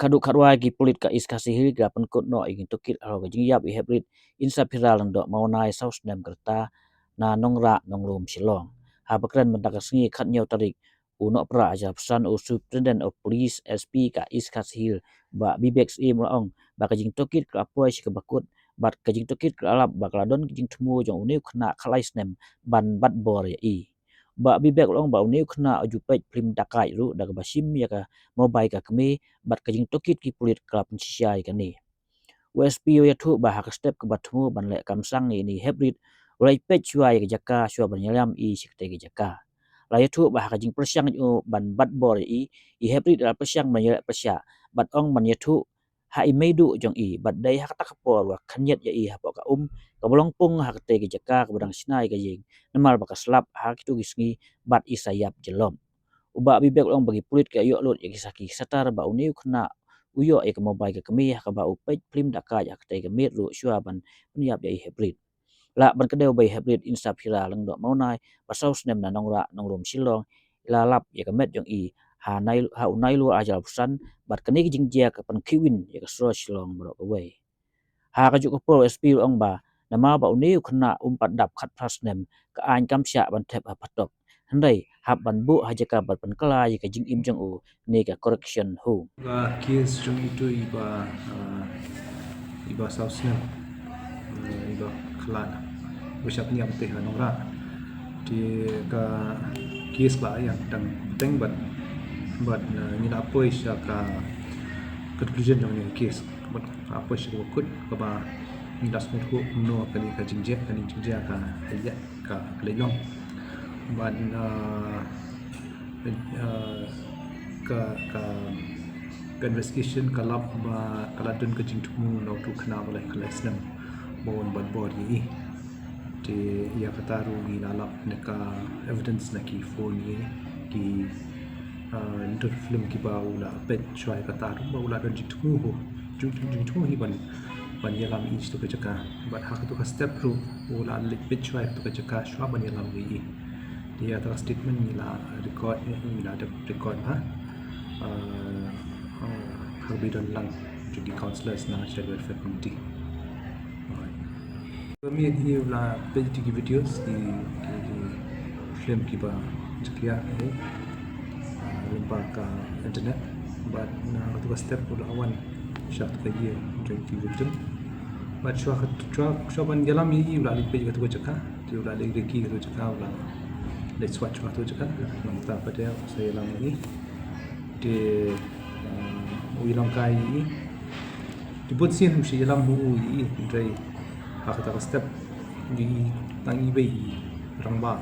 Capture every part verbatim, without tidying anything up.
Katduh katwai ki pulit ka East Khasi Hills ki la pynkut noh ïa ki tohkit halor ka jingïap ïa i Heprit Insapira Lyngdoh Mawnai saw snem ka rta na Nongrah Nonglum Shillong. Haba kren mynta ka sngi khathynñiew tarik u Nohprah hajar arphew san, u Superintendent of Police, S P, ka East Khasi Hills, Bah Bibek Syiem u la ong ba ka jingtohkit ka la poi sha kaba kut bad ka jingtohkit ka la lap ba ka la don ka jingthmu jong une u khynnah khatlai snem ban bat bor ïa i. Bah Bibek u la ong ba une u khynnah u ju peit phlim dakaid ruh da kaba shim ïa ka mobile ka kmie bad ka jingtohkit ki pulit ka la pynshisha ïa kane. U S P u ïathuh ba ha ka step kaba thmu ban leh kam sang ïa ine i Heprit, u la peit shuwa ïa ka jaka shuwa ban ïalam i sha katei ka jaka. La ïathuh ba ha ka jingpyrshang jong u ban bat bor ïa i, i Heprit la pyrshang ban ïaleh pyrshah bad ong ban ïathuh ha i meiduh jong i bad dei ha kata ka por u la khynñiat ïa i hapoh ka um kaba long pung ha katei ka jaka kaba dang shna ïa ka ïing, namar ba ka slap ha kito ki sngi bad i sa ïap jyllop. U Bah Bibek u la ong ba ki pulit ki la ïoh lut ïa ki sakhi ki satar ba une u khynnah u ïoh ïa ka mobile ka kmie ha kaba u peit phlim dakaid ha katei ka miet ruh shuwa ban pynïap ïa i Heprit. Lah ban kdew ba i Heprit Insapira Lyngdoh Mawnai ba saw snem na Nongrah Nonglum Shillong i la lap ïa ka met jong i ha nai, ha u Nailur hajar arphew san bad kane ka jingjia ka pynkhih win ïa ka shnong Shillong baroh kawei. Ha kajuh ka por u S P u la ong ba namar ba une u khynnah um pat dap khatphra snem, ka aiñ kam shah ban thep ha phatok, hynrei hap ban buh ha jaka ban pynkylla ïa ka jingim jong u ne ka correction home. Ka case jong itu iba, ah, iba saw snem, ah, iba khlad, iba shah pynïap te ha Nongrah. Te ka case ba ïa dang teng bad, bad, ah, ngi la poi sha ka conclusion jong ïa ka case. Bad ka poi sha kaba kut kaba ngi la sngewthuh kumno kane ka jingjia, kane jingjia ka ïa ka leit long. Bad, ah, ah, ka, ka, ka investigation ka lap ba ka la don ka jingthmu na utu u khynnah ba lai khyndai snem ba un bat bor ïa i. Te ïa kata ruh ngi la lap na ka evidence na ki phone ïa ki, ah, dur film kiba u la peit shuwa ïa kata ruh ba u la don jingthmu ho. Jing, jing, jingthmu hi ban, ban ïalam i sha katu ka jaka. Bad ha katu ka step ruh u la leit peit shuwa ïa katu ka jaka shuwa ban ïalam ïa i. Te ïa kata ka statement ngi la record, eh, ngi la dep record ha, ah, ah, ha kaba ïadon lang jong ki counsellors na Child Welfare Committee. Alright. Kami hi u la peit ki videos, ki, ki, ki film kiba jia khlieh, eh, ah, lyngba ka internet. Bad na katu ka step u la wan sha katu ka ïing jong ki victim. Bad shuwa ka, shuwa, shuwa ban ïalam ïa i u la leit peit katu ka jaka. Te u la leit riki katu ka jaka, u la leit swat shuwa katu ka jaka. Nangta pat u sa ïalam ïa i. Te, ah, u ïalangkai ïa i. Te bun sien u shu ïalam u ïa i, hynrei ha kata ka step ïa i tang i beit i rangbah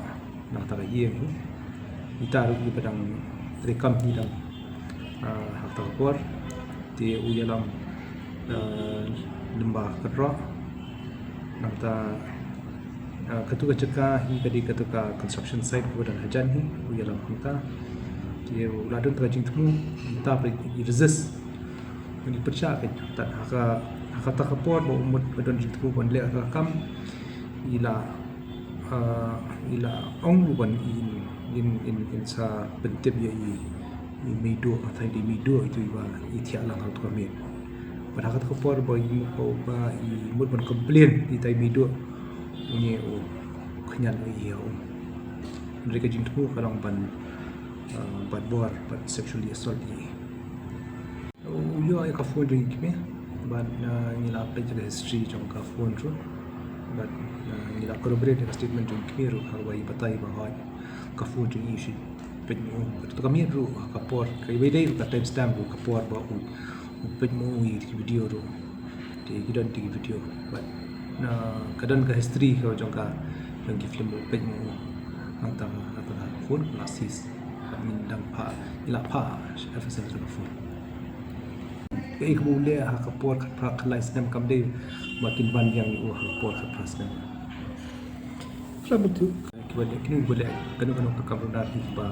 na kata ka ïing hi. Ita ruh iba dang treikam hi dang, ah, ha kata ka por. Te u ïalam, ah, lyngba ka kynroh. Nangta, ah, katu ka jaka hi ka dei katu ka construction site kaba don hajan hi, u ïalam hangta. Te u la don ta ka jingthmu, mynta ba i resist. Ngi pyrshah kein, tad ha ka, ha kata ka por ba u mut ba don jingthmu ban leh ka kam, i la, ah, i la ong ruh ban in, in, in, in sa pyntip ïa i, i meiduh, ha thaiñ i meiduh itu iba i thiah lang ha katu ka miet. Bad ha kata ka por ba i mut ba, ba i mut ban complain ïa ita i meiduh, une u khñiot ïa i ha um. Hynrei ka jingthmu ka long ban, ah, bat bor, ban sexually assault ïa i. U ïoh ïa ka phone jong i kmie, bad, ah, ngi la peit ïa ka history jong ka phone ruh, bad, ah, ngi la corroborate ïa ka statement jong i kmie ruh, ha kaba i batai ba hooid ka phone jong i u shu peit mo u. Bad kata ka miet ruh, ha ka por, ka i ba i dei ruh ka time stamp ruh, ka por ba u, u peit mo u ïa ki video ruh. Te ki don te ki video, bad, ah, ka don ka history ka jong ka, jong ki film ruh peit mo u. Hangta, hangta ka phone la seize. Bad ngin dang phah, ngi la phah F S L ka phone. Kaei kaba u leh ha ka por khatphra khatlai snem kam dei ba kin ban biang ïa u ha ka por khatphra snem. Khlem bynta kiba leh, kino kiba leh kano kano ka kam runar hi kiba,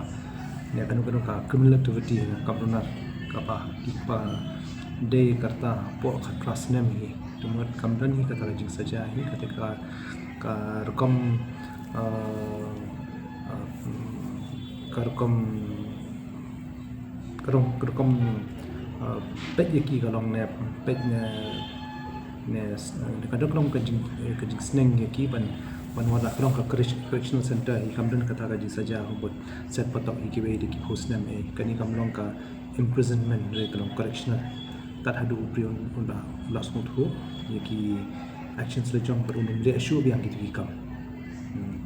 ne kano kano ka criminal activity ha ka kam runar kaba, kiba dei ka rta hapoh khatphra snem hi. Te mut kam don hi kata ka jingsaja hi, kata ka, ka rukom, ah, ah, ka rukom, ka rukom, ka rukom uh, peit ïa ki ka long ne peit ne ne, ne ka dok long ka jing, ka jingsneng ïa ki ban ban wad la ka long ka correc-, correctional center hi kam don kata ka jingsaja bad set patok ïa kiwei de ki post nem eh kani kam long ka imprisonment re ka long correctional. Tat haduh u briew un la la sngewthuh ïa ki actions la jong bad un leh shuh biang ki kam. Hmm.